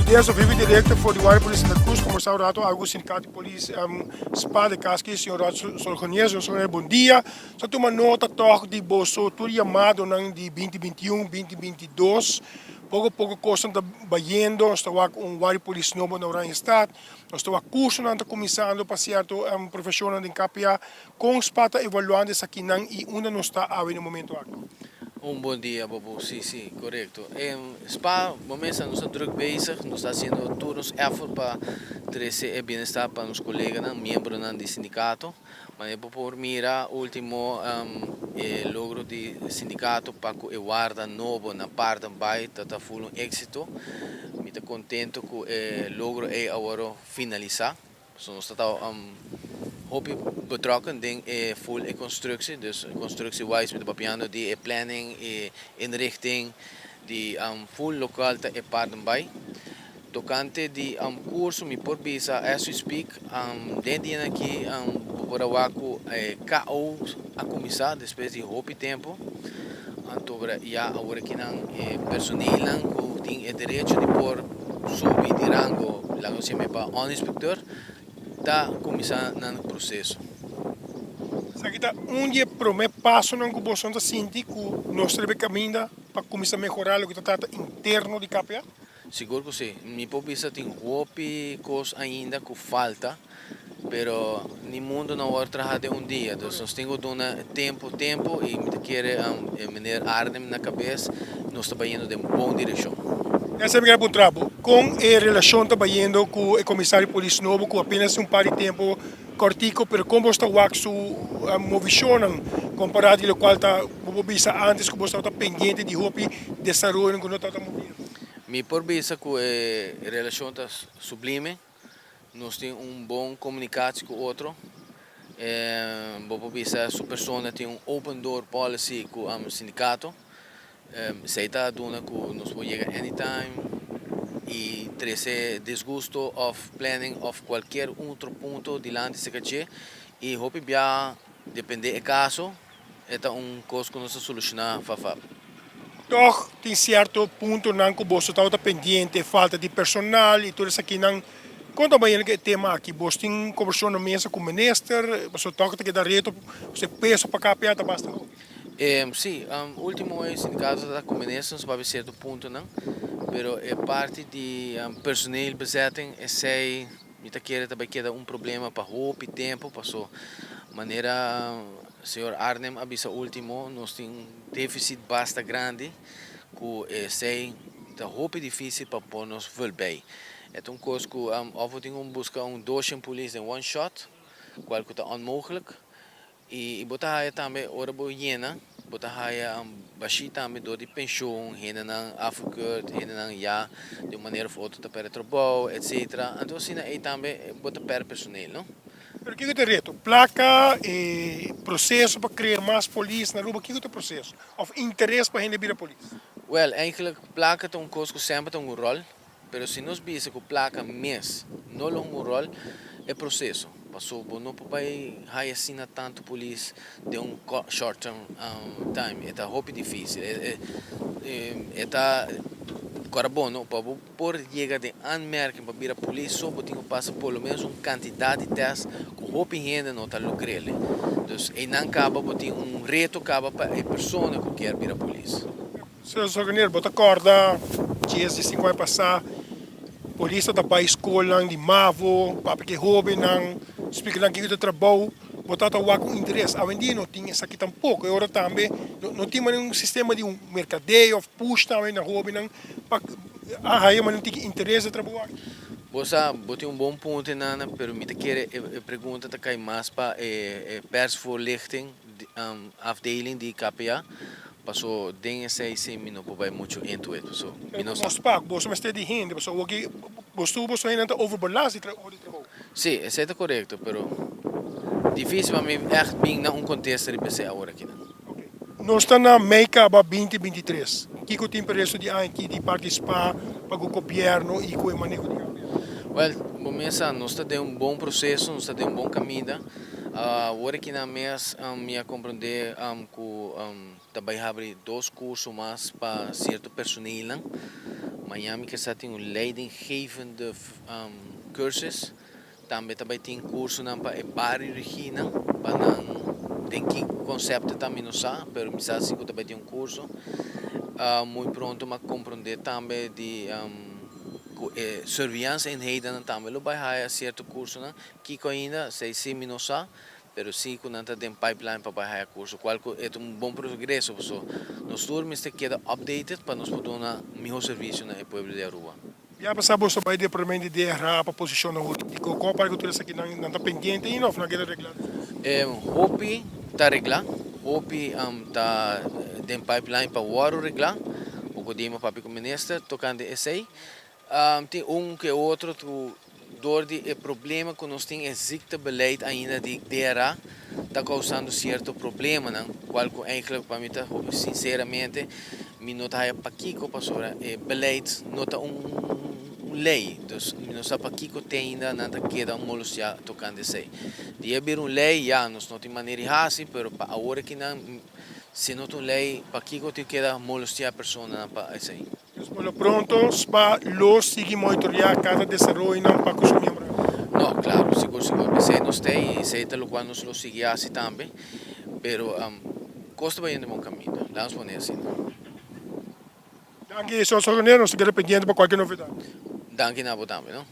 Des vivo directo for di Warda Polis Santa Cruz, conversa un rato algo sindicato di polis spa de cas ki señor Rod Solgonier. Señor Solgonier, bon dia. Sa tuma nota toch di boso tur yamadonan di 2021, 2022. Poco poco cosnan ta bayendo, nos ta wak un Warda Polis nobo na Oranjestad. Nos ta wak cursonan ta cuminsando pa cierto profesionnan den KPA. Con spa ta evaluando esakinan y unda nos ta awe na e momento aki? Un bon dia Bobo, si si corecto. Spa bo mesa nos ta druk bezig, nos ta haciendo tur nos effort pa trece e bienestar pa nos coleganan, miembronan di sindicato. Manera bo por mira ultimo e logro di sindicato pa cu e warda nobo na Paardenbaai ta ta full un exito. Mi ta contento cu e logro ey a worde finalisa. So nos ta ta hopi betrokken den e full e constructie, dus constructie wise mi ta papiando di e planning, e inrichting, di full locual ta e Paardenbaai. Tocante di curso mi por bisa as we speak den dianan aki bo por a wak cu e KO a cuminsa despues di hopi tempo, anto ya awor akinan e personeelnan cu tin e derecho di por subi di rango, laga nos yama pa on-inspecteur, ta cuminsa nan proceso. Esaki ta un di e prome pasonan cu boso ta sinti cu nos ta riba e caminda pa cuminsa mehora loke ta trata interno di KPA? Sigur cu si. Mi por bisa tin hopi cos ainda cu falta, pero ni mundo no worde traha den un dia, dus nos tin cu duna tempo tempo y mi ta kere e meneer Arnhem na cabes nos ta bayendo den bon direccion. Esei mi kere puntra bo, con e relacion ta bayendo cu e comisario polis nobo cu apenas un par di tempo cortico, pero con bo ta wak su movicionnan compara di locual ta bo por bisa antes cu bo tabata pendiente di hopi desaroyonan cu no tabata moviendo? Mi por bisa cu e relacion ta sublime. Nos tin un bon comunicatie cu otro. Bo por bisa su persona tin un open door policy cu sindicato. Esey ta duna cu nos por yega anytime y trece disgusto of planning of cualkier otro punto dilanti cerca dje. Y hopi bia depende e caso e ta un cos cu nos ta soluciona fafap. Tog tin cierto puntonan cu boso tabata pendiente, falta di personal y tur esakinan. Con ta bayendo cu e tema aki? Boso tin conversacion na mesa cu minister? Pasobra tog ta keda reto, pasobra e peso pa KPA ta basta hopi. Si, ultimo e sindicato ta cu minister nos a papia cierto puntonan, pero e parti di personeelbezetting esey mi ta kere ta bay keda un problema pa hopi tempo, paso manera señor Arnhem a bisa ultimo nos tin un deficit basta grandi cu esey ta hopi dificil pa por nos vul bay. E ta un cos cu of bo tin cu busca un doshen polis den one shot, cual cu ta onmogelijk. Y bo ta haya tambe ora bo yena, bo ta haya bashi tambe door di pensioen, hendenan afgekeurd, hendenan ya di un manera of otro ta perde trabou, etcetera. Anto asina ey tambe bo ta perde personeel, no? Pero kiko ta e reto? Placa, e proceso pa crea mas polis na Aruba, kiko ta e proceso? Of interes pa hende bira polis? Wel, eigenlijk placa ta un cos cu semper ta un rol. Pero si nos bisa cu placa mes no lo hunga un rol, e proceso, paso bo no por bay haya asina tanto polis den un short term time, e ta hopi dificil. E ta cora bo no, pa bo por yega den aanmerking pa bira polis so bo tin cu pasa por lo menos un cantidad di test cu hopi hende no ta logrele. Dus eynan caba bo tin un reto caba pa e persona cu kier bira polis. Señor Zorganier, bo ta corda dies di cinco aña pasa polis ta bay scolnan di mavo, papia cu e hobennan, splica nan kico ta trabou, bo ta wak un interes. Awendia no tin esaki tampoco, e ora tambe no tin manera un sistema di un mercadeo of push tambe na hobennan pa haya manera tin interes den trabou aki. Bo sa, bo tin un bon punto Nana, pero mi ta kere e pregunta ta cay mas pa e persvoorlichting afdeling di KPA. Paso den esey si mi no por bay mucho into it paso mi no sa. Nos pak boso mester di hende paso awoki bos tur boso hendenan ta overbelast di ora di trabou. Si, esey ta corecto pero dificil pa mi echt bin na un contesta riba esey awor aki nan. Ok. Nos ta na mei caba 2023. Kico tin pa resto di aña aki di parti spa pa cu gobierno y cu e maneho di gobierno? Well, bo mes sa nos ta den un bon proceso, nos ta den un bon caminda. Awor aki nan mes mi a comprende cu ta bay habri dos curso mas pa cierto personeelnan. Mañan mi ke sa tin un leidinggevende cursus. Tambe ta bay tin cursonan pa e bario Regina pa nan den ki concepto ta mi no sa pero mi sa si cu ta bay tin un curso. Muy pronto mi a comprende tambe di cu e surveillance eenhedennan tambe lo bay haya cierto cursonan. Kico ainda esey si mi no sa pero si cu nan ta den pipeline pa bay haya curso cual cu e ta un bon progreso pasobra nos tur mester keda updated pa nos por duna miho servicio na e pueblo di Aruba. Ya pasá boso bai departamento di DRA pa posishonnan hurídiko. Kon para ku tur esakinan nan ta pendiente ainda òf nan a keda reglá? Hopi ta reglá, hopi ta den pipeline pa wòrdu reglá. Poko dia mi a papia ku minister tokante esei. Tin un ke otro ku dor di e problema ku nos tin e ziektebeleid ainda di DRA ta kousando sierto problemanan, kual ku eigentlik pa mi ta hopi sinseramente Mi no ta haya pakiko pasobra e beleid no ta un ley, dus mi no sa pakiko te ainda nan ta keda molestia tocante esey. Di e bira un ley ya nos no tin manera di haci, pero pa awor aki nan si no ta un ley pakiko tin keda molestia personanan pa esey. Dus por lo pronto spa lo sigui monitorea cada desaroyonan pa cu su miembronan? No, claro, sigur sigur. Esey nos ta y esey ta locual nos lo sigui haci tambe, pero. Cos ta bayendo bon caminda, laat nos pone asina. Danki, señor Soronero, nos ta keda pendiente pa cualkier novedad. Danki na bo tambe, no.